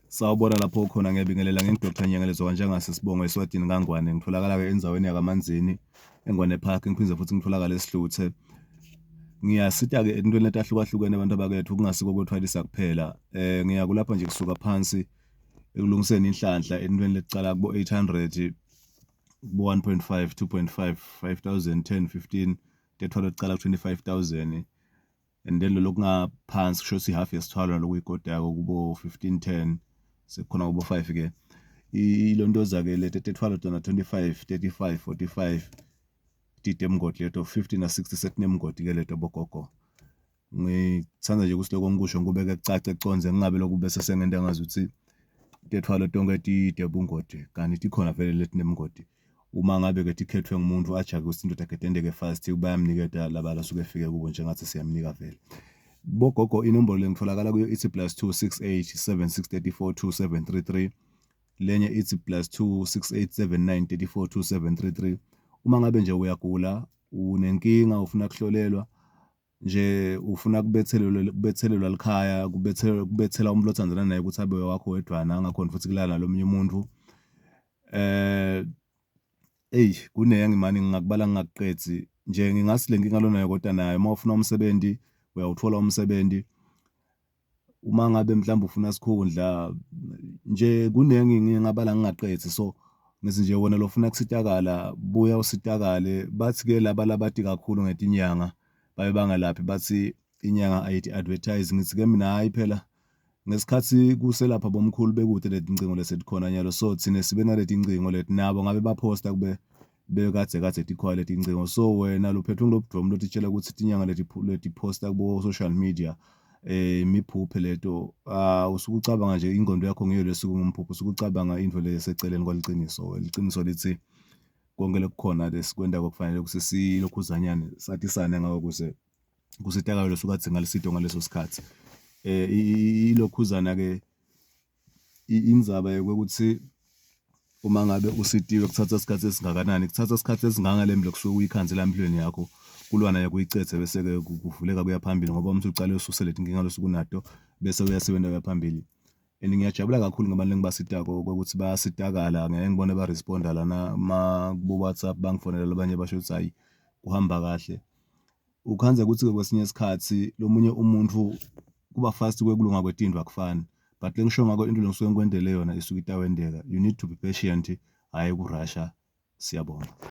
Sawubona lapho ukhona, ngiyabingelela. Ngingu-Dr Nyengelezwa kaNtshangase, sibongo eSwatini kaNgwane. Ngitholakala-ke endzaweni yakaManzini eNgwane Park, ngiphindze futhi ngitholakale eSihluthe. Ngiyasita-ke entweni letahlukahlukene abantu abakethu kungasiko kwethwalisa kuphela. Ngiyakulapha nje kusuka phansi ekulungiseni inhlanhla entweni lecala kubo 800, kubo 1.5, 2.5, 5000, 10, 15, tethwalo ticala ku 25,000 and then lolo kungaphansi kusho ukuthi i-half yesithwalo lokuyikodako kubo 15 10, sekukhona kubo 5 ke ilontoza ke leti tethwalo tona 25, 35, 45 tide emgodi leto 50 na 60 setinemgodi ke leto bogogo. Ngithanda nje ukuthi lokho ngikusho ngikubeke kucace kuconze, ngingabe lokhu bese sengenta ngazuthi tethwalo tonke tide bungoti kanti tikhona vele letinemgodi. Uma ngabe-ke tikhethwe ngumuntu ajake ukuthi indoda yakhe tenteke fast, bayamniketa laba lasuke efike kubo njengathi siyamnika vele. Bogogo, inombolo lengitholakala kuyo ithi +268 7634 2733, lenye ithi +268 79 34 2733. Uma ngabe nje uyagula, unenkinga, ufuna kuhlolelwa nje, ufuna kubethelelwa likhaya, kubethela umuntu othandana naye ukuthi abe wakho wedwana, angakhoni futhi kulala nalomunye umuntu. Eyi, kuningi mani, ngingakubala ngingakuqedzi nje. Ngingathi le nkinga lonayo kodwa nayo, uma ufuna umsebenzi uyawuthola umsebenzi, uma ngabe mhlawumbe ufuna sikhundla nje, kuningi ngingabala ngingaqedzi. So ngithi nje wena lofuna kusitakala, buya usitakale. Bathi-ke laba labati kakhulu ngetinyanga baye bangalaphi, bathi inyanga ayithi advertise. Ngithi-ke mina hhayi phela, ngesikhathi kuselapha bomkhulu bekude letincingo lesetikhona nyalo, so thina sibe naletincingo leti, nabo ngabe baphosta kube bekadze kadze tikhona letincingo. So wena lophethwe ngulobudvomu lotitshela ukuthi tinyanga leti posta kubo social media imiphuphe leto, usuke ucabanga nje, ingqondo yakho ngiyo lesuke ngumphupho, usuke ucabanga intfo leseceleni kwaliciniso. Liciniso lithi konke lokukhona lesikwenta kufanele ukuthi silokhuzanyane satisane ngako kuze kusitakalo lesuke adzinga lusito ngaleso sikhathi. Ilokhuzana ke indzaba yokuthi uma ngabe usitiwe kuthatha isikhathi esingakanani, kuthatha isikhathi esingangalembe lokusuke uyikhansela empilweni yakho kulwa nayo kuyicedze, bese-ke kuvuleka kuya phambili, ngoba uma usucale ususe letinkinga losuke unato bese uyasebenza uya phambili. And ngiyajabula kakhulu ngabantu engibasitako ukuthi bayasitakala, ngeke ngibone ba-responda lana ma kubo-WhatsApp, bangifonela labanye basho ukuthi hhayi, kuhamba kahle. Ukhandze ukuthi-ke kwesinye isikhathi lomunye umuntu kuba fast kwekulunga kwetinto akufani, but lengisho ngako, into lengisuke ngikwentele yona isuke itawenteka. You need to be patient, hhayi ukurasha. Siyabonga.